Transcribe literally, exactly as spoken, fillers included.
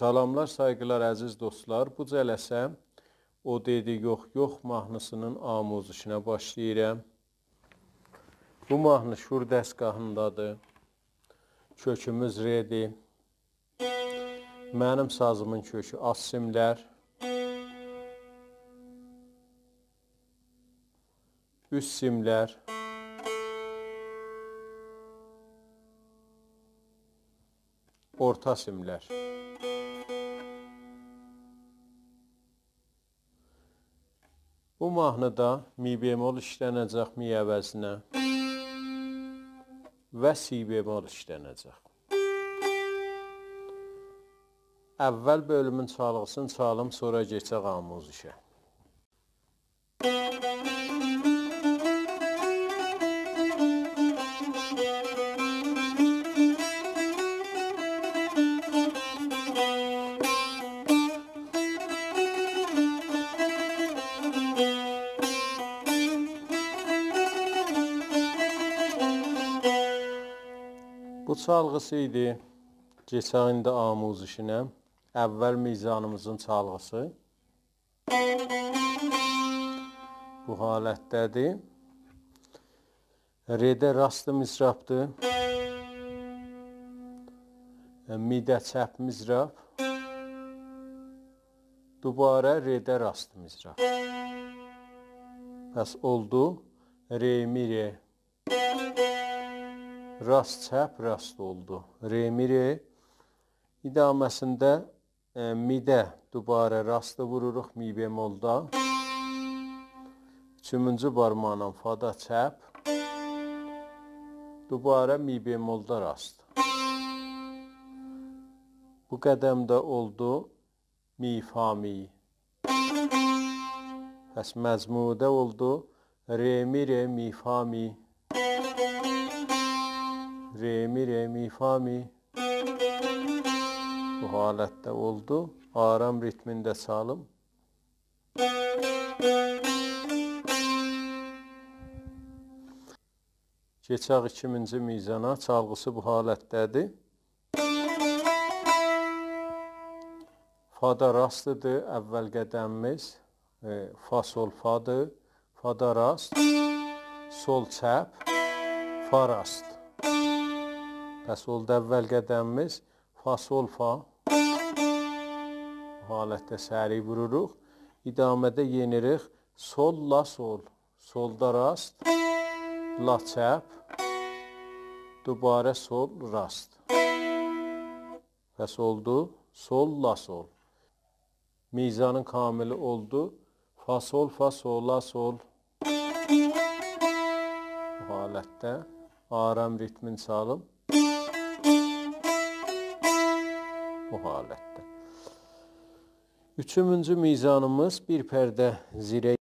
سلاملار، سایغیلار، عزیز دوستلار. بو جلسه «او دئدی یوخ یوخ» ماهنی‌سینین آموزشینه باشلاییرام. بو ماهنی شور دستگاهیندادیر. کؤکوموز رئدیر. منیم سازیمین کؤکو آلت سیملر، اوست سیملر، اورتا سیملر. بو ماهنیدا می بمل ایشلنه‌جک می عوضینه و سی بمل ایشلنه‌جک. اول بؤلومون چالغی‌سینی چالیم، سونرا کئچک آموزشه. بو چالغی‌سی ایدی. کئچک ایندی آموزشینه. اول میزانیمیزین چالغی‌سی. بو حالتده‌دیر. رئده راست مضرابدیر. می‌ده چپ مضراب. دوباره رئده راست مضراب. پس اولدو رئ، می، رئ. راست، چپ، راست اولدو. رئ، می، رئ. ادامه‌سینده، ائ، می‌ده دوباره راستی ووروروق می بملدا. اوچونجو بارماغینان فادا چپ. دوباره می بملدا راست. بو قدم ده اولدو می، فا، می. پس مجموعدا اولدو رئ، می، رئ، می، فا، می. رئ، می، رئ، می، فا، می. بو حالتده اولدو. آرام ریتمینده چالیم. کئچک ایکینجی میزانا، چالغی‌سی بو حالتده‌دیر. فادا راستدیر اول قدمیمیز. ائ، فا، سل، فادیر. فادا راست. سل چپ. فا راست. پس اولدو اول قدمیمیز فا، سل، فا. بو حالتده سریع ووروروق. ادامه‌ده یئنیریک. سل، لا، سل. سلدا راست، لا چپ، دوباره سل، راست. پس اولدو سل، لا، سل. میزانین کاملی اولدو. فا، سل، فا، سل، لا، سل. بو حالتده آرام ریتمین چالیم. بو حالتده. اوچونجو میزانیمیز بیر پرده زیره